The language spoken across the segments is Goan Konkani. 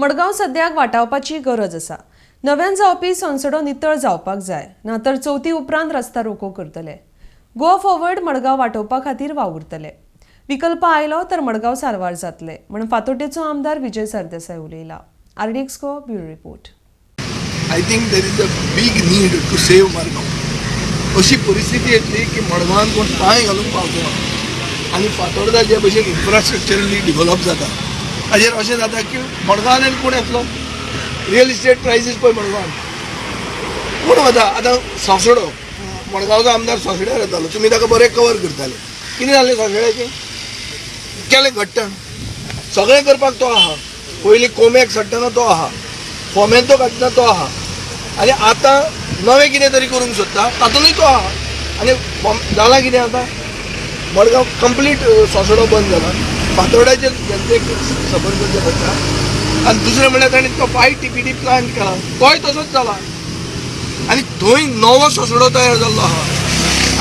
मडगांव सद्याक वाटावपाची गरज आसा. नव्यान जावपी सोनसडो नितळ जावपाक जाय, ना तर चवथी उपरांत रस्ता रोको करतले. गोवा फॉरवर्ड मडगांव वाटोवपा खातीर वावुरतले. विकल्प आयलो तर मडगांव सारवार जातले म्हण फातोड्डेचो आमदार Vijay Sardesai उलयला. RDX Goa bureau report. I think there is a big need to save Margao. अशी परिस्थिती येतली की मडगांवान कोण पांय घालूंक पावचो ना आनी फातोर्डा जे भशेन इन्फ्रास्ट्रक्चरली डिवलप जाता, ताजेर अशें जाता की मडगांवान आनी कोण येतलो? रियल इस्टेट प्रायसीस पळय मडगांवान, कोण वता आतां? सोसडो, मडगांवचो आमदार सोसड्यार येतालो, तुमी ताका बरें कवर करताले. कितें जालें सोसड्याचें? केलें घट्टण. सगळें करपाक तो आहा. पयलीं कोम्याक सडटना तो आहा, फोमेंतो घातला तो आहा आनी आतां नवें कितें तरी करूंक सोदता, तातूंतय तो आहा. आनी जालां कितें आतां, मडगांव कंप्लीट सोसडो बंद जाला. फातोर्ड्याचे जनतेक सबर करचें पडटा. आनी दुसरें म्हणल्यार ताणें तो 5 TPD plant केला, तोय तसोच जाला आनी थंय नवो सोसडो तयार जाल्लो आहा.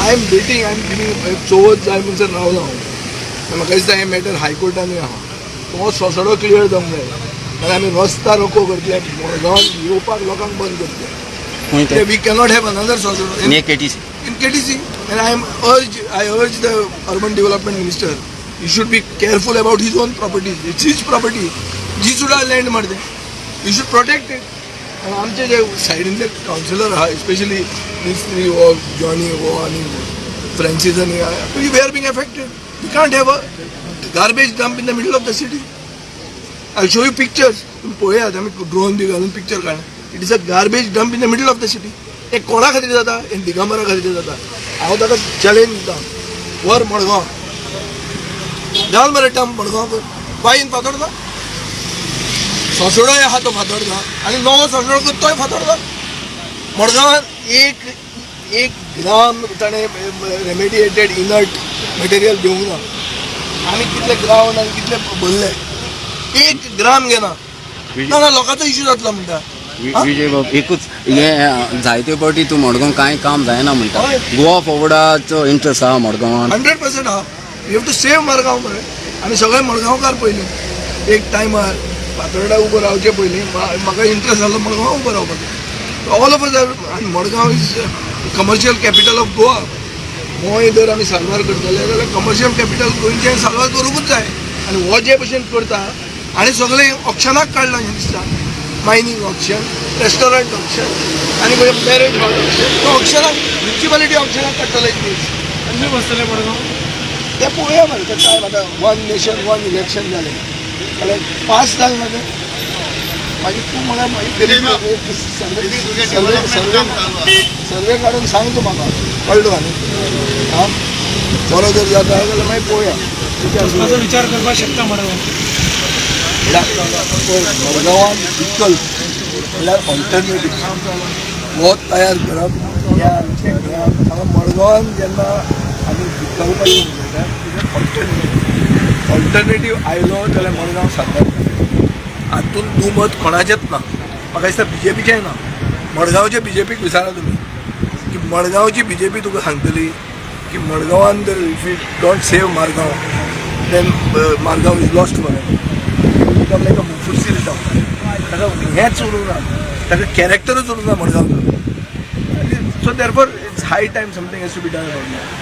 I am waiting, I am giving. चवथ जाय म्हणसर रावला हांव. म्हाका दिसता हें मॅटर हायकोर्टानूय आहा. तो सोसडो क्लियर जावंक जाय, नाल्यार आमी रस्ता रोको करतले, मडगांवान येवपाक लोकांक बंद करतले. खंय ते? We cannot have another सोसडो near KTC. In KTC. And I urge the urban development minister, he should be careful about his own properties. It's his property. जी सुद्धा लँड मारते, you should protect it. आणि आमचे जे सायडींतले कावन्सिलर आहा, स्पेशली मिस्त्री हो, जॉनी हो आनी फ्रांसीस आनी, we are being affected. You can't have a garbage dump in the middle of the city. I show you pictures. तुम्ही पळयात, आमी ड्रोन बी घालून पिक्चर काडला. It is a garbage dump in the middle of the city. हे कोणा खातीर जाता? हे दिगंबरा खातीर जाता. हांव ताका चॅलेंज दिता, वर मडगांव घाल मरे dump Madgaon. Why in Fatorda? सोसडोय आहा तो फातोर्डा आनी नवो सोसडो कर, तोय फातोर्डा. मडगांवान एक एक ग्राम ताणें रेमेडिएटेड इनर्ट मटेरियल दिवंक ना. आमी कितले ग्रावंड आनी कितले भरले, एक ग्राम घेना. ना ना, लोकांचो इश्यू जातलो म्हणटा. विजय बाब, एकूच हे, जायते फावटी तूं मडगांव कांय काम जायना म्हणटा. हय. गोवा फॉरवर्डाचो इंट्रस्ट आहा मडगांवान? 100% आहा. You have to save Margao मरे. आमी सगळे मडगांवकार. पयलीं एक टायमार फातोर्डा उबो रावचे पयलीं म्हाका इंट्रस्ट जालो मडगांव उबो रावपाचो. All of us. आनी Margao is commercial capital of Goa. Goa जर आमी साल्वार करतले जाल्यार कमर्शियल कॅपिटल गोंयचें साल्वार करूंकूच जाय. आनी हो जे भशेन करता आनी सगळें ऑक्शनाक काडलां अशें दिसता, मायनींग ऑक्शन, रेस्टॉरंट ऑक्शन आनी मॅरेज हॉल ऑक्शन, तो ऑक्शनाक, म्युनिसिपालिटी ऑक्शनाक काडटलो एक दीस. आनी बसतले मडगांव? ते पळोवया मरे. ते टायम आतां वन नेशन वन इलेक्शन जालें जाल्यार पास जालें ना तें, मागीर तूं म्हाका मागीर एक सर्वे सर्वे सर्वे सर्वे काडून सांग तूं म्हाका, कळ्ळें तुका न्ही? आं, बरो जर जाता जाल्यार मागीर पळोवया, विचार वचपाचो करुया. विचार करपाक शकता मडगांव? म्हणल्यार पळय, मडगांवान विकल्प म्हणल्यार ऑल्टरनेटीव हो तयार करप हें आमचें हें. हांगा मडगांवान जेन्ना आमी विकल्पाचें उलयतात, ऑल्टरनेटीव ऑल्टरनेटीव आयलो जाल्यार मडगांव सारकार. हातूंत दुमत कोणाचेंच ना. म्हाका दिसता बीजेपीचेंय ना. मडगांवचे बीजेपीक विचारा तुमी की मडगांवची बीजेपी तुका सांगतली की मडगांवान जर, if you don't save Margao, then Margao is lost for become like a Muffusil town. ताका हेंच उरूंक ना, ताका कॅरेक्टरूच उरूंक ना मडगांवचो. So therefore it's high time something has to be done about.